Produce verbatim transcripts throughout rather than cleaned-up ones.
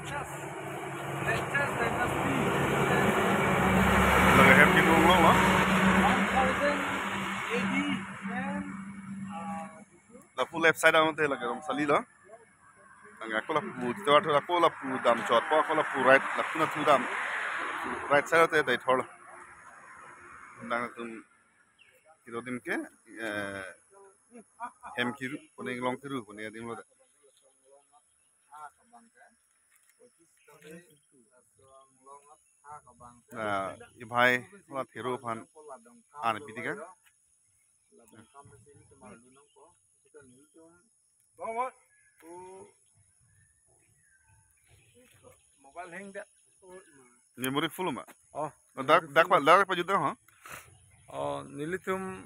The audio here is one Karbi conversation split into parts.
Latest, latest dynasty. Lake Hemkiru Anglong lo. One thousand A D pen, uh, lapu left side ante lake Rongsali lo. Ang ako lapu, ito ato ako lapu damchot po, ako lapu right, lapu nathu dam. Right side ante Deithor lo. Nangtum kilo adim ke, eh, Hemkiru, pu ne Anglong Kiru, pu ne adim lo. Na, ibhai, la Thero aphan, an piti ka. Mobile hang da. Memory full ma? Oh, oh, dak, dak pa, dak pajut da, ha? Oh, nelitum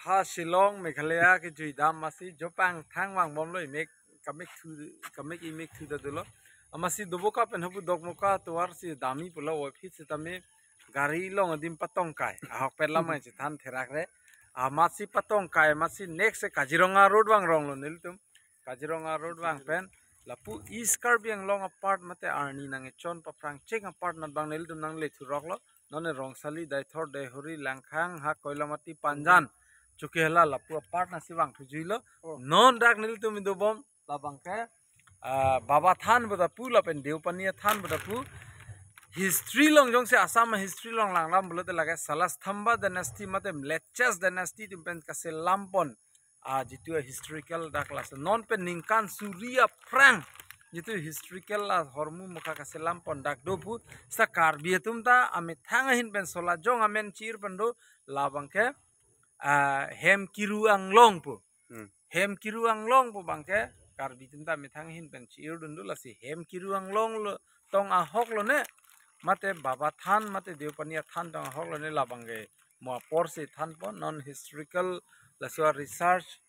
ha Shillong, Meghalaya kejui dam amatsi jopang thang vangbomlo, imek kamek thu, kamek imek thu ta dolo. Amatsi Doboka pen hapu Dokmoka tovar si damji pulo, waphi sitame gari along adim patong kai. Ahokpet lam ngai chethan therak re. Amatsi patong kai, amatsi next se Kaziranga Road vangronglo nelitum. Kaziranga Road vang pen lapu East Karbi Anglong apart mate arni nangkechon paphrang cheng apart anat abang nelitum nangle thuroklo. Non Rongsali, Deithor, Deihori, Langkhang, ha Koilamati, Panjan, Chokihola lapu apart anatsi vangthujuilo. Oh. Non dak nelitum idobom labang ke, ah, Baba Than pu ta pu lapen Deopani Than pu ta pu. History along jongsi Assam history along langdam pulote lake Salastamba dynasty mate Mlechas dynasty atum pen kaselam pon, ah, jitu historical dak laso non pen ningkan suri aphrang jitu historical ahormu mokha kaselam pon dak do pu. Seta Karbi atum ta amethang ahin pen solajong amen chi-ir pen do labang ke, ah, Hemkiru Anglong pu. Hmm. Hemkiru Anglong pu abang ke Karbi atum ta amethang ahin pen chi-ir dun do, lasi Hemkiru Anglong lo tong ahok lone, mate Baba Than mate Deopani Than tong ahok lone labang ke mo apor si than pon. Non historical laso research,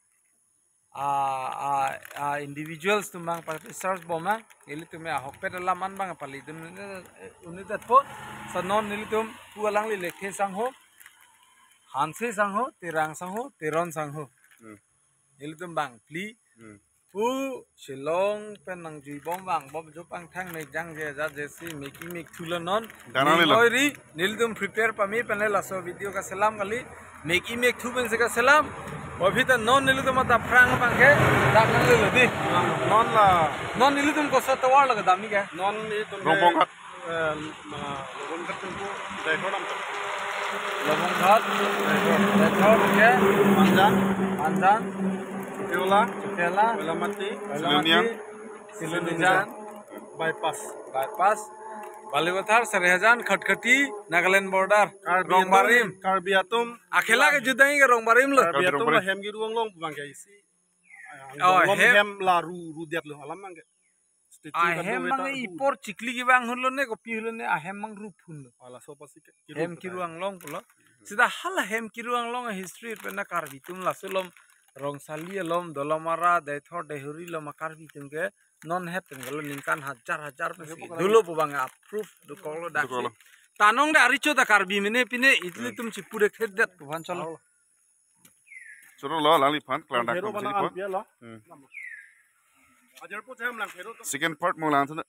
ah, ah, ah, individuals atum abang pa research bom ma, ilitum ahokpet alam an abang pali dun, eh, unit at po. Seta non nelitum pu alangli Lekthe sangho, Hanse sangho, Terang sangho, Teron sangho. Hmm. Nelitum bangphli. Hmm. Pu Shillong pen nangjui bom vangbom jopang thang mek jangje ja jesi meki mek thulo non. Dana neli lo. Ning oiri, nelitum prepare pame pen le laso video kaselam kali. Meki mek thu pensi kaselam. Aphi ta non nelitum ata aphrang abang ke dak nangle lo dei. Non la. Non nelitum koso tovar lo kedamji ke? Non nelitum Rongbonghat. Eh, ma, Lobonghat pen pu Deithor dam. Lobonghat, Deithor. Deithor ke? Panjan. Panjan. Chokihola. Chokihola. Koilamati. Koilamati. Silonijan. Silonijan. Bypass. Bypass. Balipathar, Sarihajan, Khatkhati, Nagaland border. Karbi atum, Rongbarim. Karbi atum. Akhela kejut dam ke Rongbarim lo. Karbi atum Rongbarim. Hemkiru Anglong abang ke isi. Oh, Anglong hem. Hem la ru, ru diat lo alam abang ke. Statue ahem kadokave abang ta ipor chikli kevang hunlo ne, kopi hunlo ne, ahem abang rup hunlo. Ala so pasi ke, Hemkiru Anglong pulo. Seta hala Hemkiru Anglong history pen na Karbi atum laso along Rongsali along, Dolamara, Deithor, Deihori along Karbi atum ke non het pen galo ningkan hajar hajar pensi dolo pu abang approve dokoklo dak si. Dokoklo. Tanong de aricho ta Karbi mene pine itli tum chipu de khet det pu aphan cholo. Choro lo, langliphan, klardak Hero kam bana sini po. An pia lo. Hmm. Ajar po jam lang hero to. Second part mo lang sana.